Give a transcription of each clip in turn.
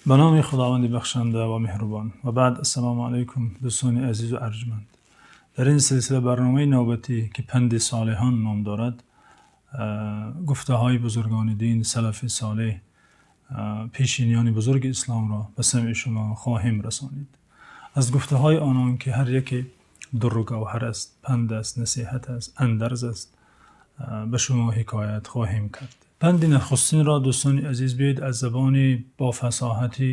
Ба номи Худованди бахшанда ва меҳрубон. Ва баъд, ассалому алайкум, дӯстони азиз ва арҷманд. Дар ин силсила барномаи навбатӣ, ки Панди Солеҳон ном дорад, гуфтаҳои бузургони дин, салафи солеҳ, пешиниёни бузурги ислом ро ба самъи шумо хоҳем расонид. Аз гуфтаҳои онон, ки ҳар яке дурру гавҳар аст, панд аст, насиҳат аст, андарз аст, ба шумо ҳикоят хоҳем кард. Панди нахустинро, дӯстони азиз, биёед аз забони бо фасоҳати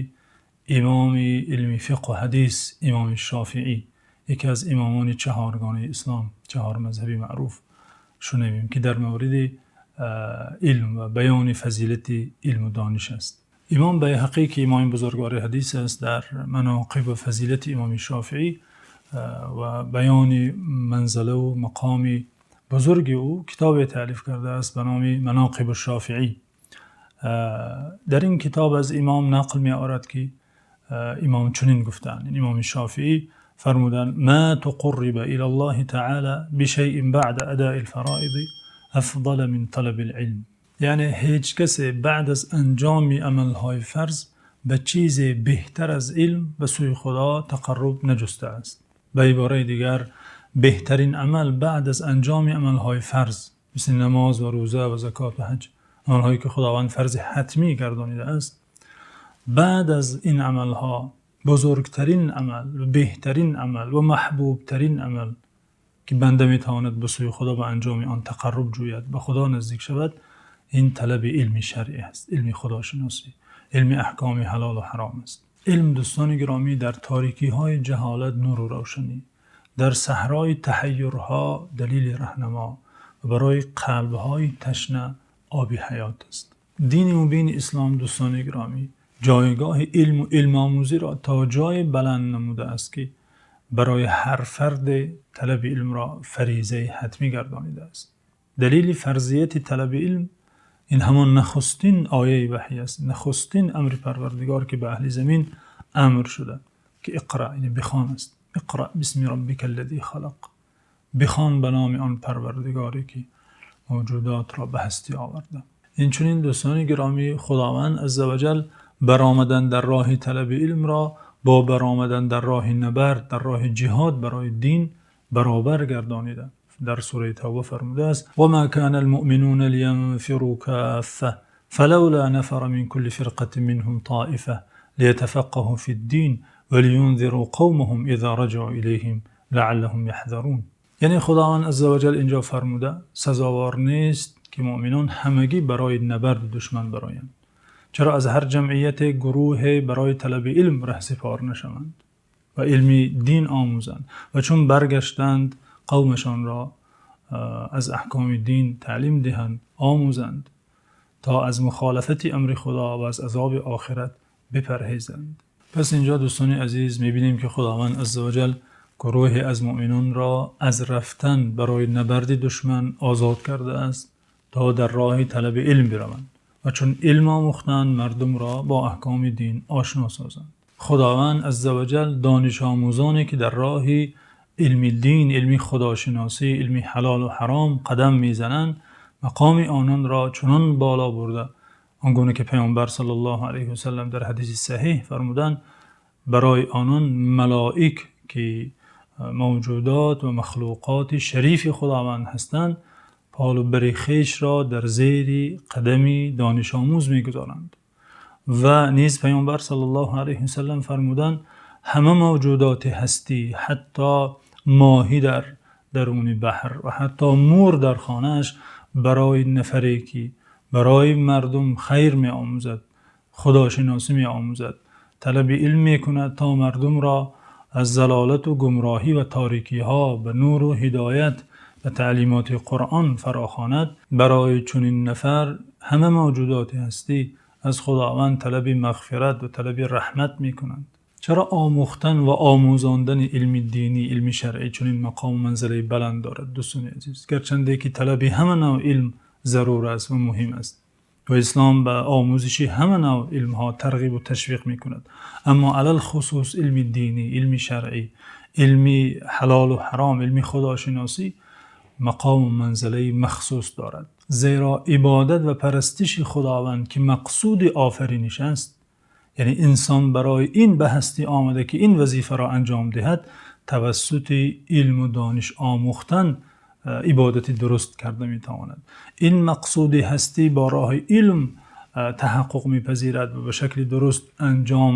имоми илми фиқҳ ва ҳадис, Имоми Шофеъӣ, яке аз имомони чаҳоргонаи ислом, чаҳор мазҳаби маъруф, шунавем, ки дар мавриди илм ва баёни фазилати илм ва дониш аст. Имом Байҳақӣ, ки имоми бузургвори ҳадис аст, дар маноқиб ва фазилати Имоми Шофеъӣ ва баёни манзила ва мақоми бузурги ӯ китобе таълиф кардааст ба номи Маноқиб-уш-Шофеъӣ. Дар ин китоб аз имом нақл меорад, ки имом чунин гуфтаанд, Имоми Шофеъӣ фармуданд: ما تقرب إلى الله تعالى بشيء بعد أداء الفرائض أفضل من طلب العلم. Яъне ҳеҷ касе баъд аз анҷоми амалҳои фарз ба чизе беҳтар аз илм ба сӯи Худо тақарруб наҷустааст. Ба ибораи дигар, беҳтарин амал баъд аз анҷоми амалҳои фарз, мисли намоз ва рӯза ва закот ва ҳаҷ, амалҳое ки Худованд фарзи ҳатмӣ гардонидааст, баъд аз ин амалҳо бузургтарин амал ва беҳтарин амал ва маҳбубтарин амал, ки банда метавонад ба сӯи Худо ба анҷоми он тақарруб ҷӯяд, ба Худо наздик шавад, ин талаби илми шаръӣ аст, илми худошиносӣ, илми аҳкоми ҳалол ва ҳаром аст. Илм, дӯстони гиромӣ, дар торикиҳои ҷаҳолат нур ва равшанӣ, дар саҳрои таҳайюрҳо далели раҳнамо ва барои қалбҳои ташна оби ҳаёт аст. Дини мубини ислом, дӯстони гиромӣ, ҷойгоҳи илм ва илмомӯзиро то ҷое баланд намудааст, ки барои ҳар фард талаби илмро фаризаи ҳатмӣ гардонидааст. Далели фарзияти талаби илм ин ҳамон нахустин ояи ваҳй аст, нахустин амри Парвардигор, ки ба аҳли замин амр шуда, ки اقرأ, яъне бихон аст. اقرأ باسم ربك الذي خلق. Бихон ба номи он Парвардигоре, ки мавҷудотро ба ҳастӣ оварда. Инчунин, дӯстони гиромӣ, Худованд азза ва ҷалл баромадан дар роҳи талаби илмро бо баромадан дар роҳи набард, дар роҳи ҷиҳод барои дин баробар гардонида. Дар сураи Тавба фармудааст: وما كان المؤمنون لينفروا كافة فلولا نفر من كل فرقة منهم طائفة ليتفقهوا في الدين ولينذروا قومهم إذا رجعوا إليهم لعلهم يحذرون. Яъне Худованд азза ва ҷалл инҷо фармуда: сазовор нест, ки муъминон ҳамагӣ барои набарди душман бароянд. Чаро аз ҳар ҷамъияте гурӯҳе барои талаби илм раҳсипор нашаванд ва илми дин омӯзанд ва чун баргаштанд, қавмашонро аз аҳкоми дин таълим диҳанд, омӯзанд, то аз мухолифати амри Худо ва аз азоби охират бипарҳезанд? Пас инҷо, дӯстони азиз, мебинем, ки Худованд азза ва ҷалл гурӯҳе аз муъминонро аз рафтан барои набарди душман озод кардааст, то дар роҳи талаби илм бираванд ва чун илм омӯхтанд, мардумро бо аҳкоми дин ошно созанд. Худованд азза ва ҷалл донишомӯзоне, ки дар роҳи илми дин, илми худошиносӣ, илми ҳалол ва ҳаром қадам мезананд, мақоми ононро чунон боло бурда, он гуна ки Паёмбар саллаллоҳу алайҳи васаллам дар ҳадиси саҳеҳ фармуданд: барои онон малоик, ки мавҷудот ва махлуқоти шарифи Худованд ҳастанд, полу бари хешро дар зери қадами донишомӯз мегузоранд. Ва низ Паёмбар саллаллоҳу алайҳи васаллам фармуданд: ҳама мавҷудоти ҳастӣ, ҳатто моҳӣ дар даруни баҳр ва ҳатто мӯр дар хонааш, барои нафаре, ки барои мардум хайр меомӯзад, худошиносӣ меомӯзад, талаби илм мекунад, то мардумро аз залолат ва гумроҳӣ ва торикиҳо ба нур ва ҳидоят, ба таълимоти Қуръон фарохонад, барои чунин нафар ҳама мавҷудоти ҳастӣ аз Худованд талаби мағфират ва талаби раҳмат мекунанд. Чаро омӯхтан ва омӯзондани илми динӣ, илми шаръӣ чунин мақом ва манзилаи баланд дорад, дӯстони азиз? Гарчанде ки талаби ҳама навъ илм зарур аст ва муҳим аст ва ислом ба омӯзиши ҳама навъ илмҳо тарғиб ва ташвиқ мекунад, аммо алалхусус илми динӣ, илми шаръӣ, илми ҳалол ва ҳаром, илми худошиносӣ мақом ва манзилаи махсус дорад, зеро ибодат ва парастиши Худованд, ки мақсуди офариниш аст. Яъне инсон барои ин ба ҳастӣ омада, ки ин вазифаро анҷом диҳад, тавассути илм ва дониш омӯхтан ибодати дуруст карда метавонад. Ин мақсуди ҳастӣ бо роҳи илм таҳаққуқ мепазирад ва ба шакли дуруст анҷом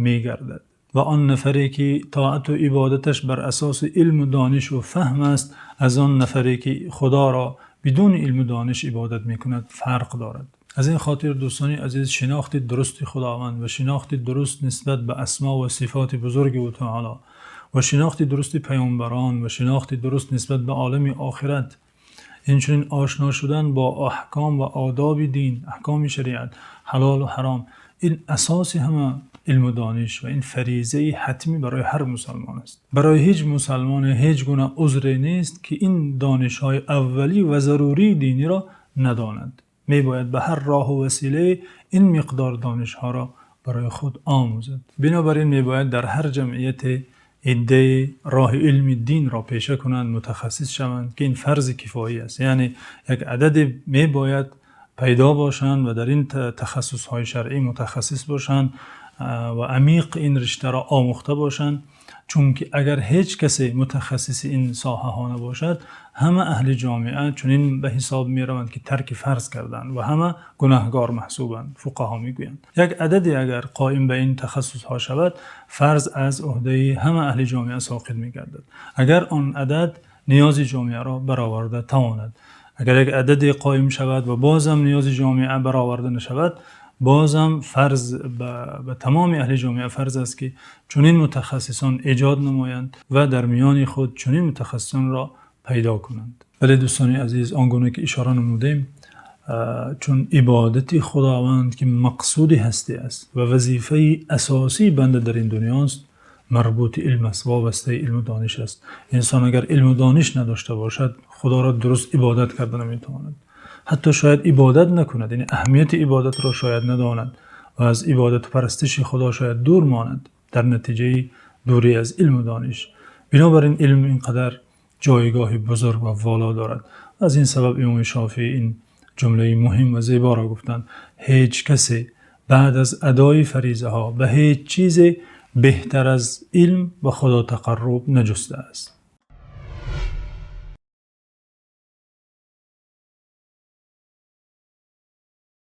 мегардад. Ва он нафаре ки тоат ва ибодаташ бар асоси илм ва дониш ва фаҳм аст, аз он нафаре ки Худоро бидуни илм ва дониш ибодат мекунад фарқ дорад. Аз ин хотир, дӯстони азиз, шинохти дурусти Худованд ва шинохти дуруст нисбат ба асмо ва сифоти бузурги ӯ таъоло ва шинохти дурусти паёмбарон ва шинохти дуруст нисбат ба олами охират, инчунин ошно шудан бо аҳком ва одоби дин, аҳкоми шариат, ҳалол ва ҳаром, ин асоси ҳама илм ва дониш ва ин фаризаи ҳатмӣ барои ҳар мусулмон аст. Барои ҳеҷ мусулмоне ҳеҷ гуна узре нест, ки ин донишҳои аввалӣ ва зарурии динӣ ро надонад. Мебояд ба ҳар роҳ ва василае ин миқдор донишҳоро барои худ омӯзад. Бинобар ин мебояд дар ҳар ҷамъияте иддаи роҳи илми динро пеша кунанд, мутахассис шаванд, ки ин фарзи кифоӣ аст. Яъне як ададе мебояд пайдо бошанд ва дар ин тахассусҳои шаръӣ мутахассис бошанд ва амиқ ин риштаро омӯхта бошанд. Чунки агар ҳеҷ касе мутахассиси ин соҳаҳо набошад, ҳама аҳли ҷомеа чунин ба ҳисоб мераванд, ки тарки фарз карданд ва ҳама гунаҳкор маҳсубанд. Фуқаҳо мегӯянд, як ададе агар қоим ба ин тахассусҳо шавад, фарз аз уҳдаи ҳама аҳли ҷомеа соқит мегардад. Агар он адад ниёзи ҷомеаро бароварда тавонад. Агар як ададе қоим шавад ва боз ҳам ниёзи ҷомеа бароварда нашавад, боз ҳам фарз ба тамоми аҳли ҷомеа фарз аст, ки чунин мутахассисон эҷод намоянд ва дар миёни худ чунин мутахассисонро пайдо кунанд. Вале, дӯстони азиз, он гуна ки ишора намудем, чун ибодати Худованд, ки мақсуди ҳастӣ аст ва вазифаи асосии банда дар ин дунёст, марбути илм аст, вобастаи илму дониш аст. Инсон агар илму дониш надошта бошад, Худоро дуруст ибодат карда наметавонад. Ҳатто шояд ибодат накунад, яъне аҳамияти ибодатро шояд надонад ва аз ибодат ва парастиши Худо шояд дур монад дар натиҷаи дурӣ аз илму дониш. Бинобар ин илм инқадар ҷойгоҳи бузург ва воло дорад. Аз ин сабаб имом Шофеъӣ ин ҷумлаи муҳим ва зеборо гуфтанд: ҳеҷ касе баъд аз адои фаризаҳо ба ҳеҷ чизе беҳтар аз илм ба Худо тақарруб наҷустааст.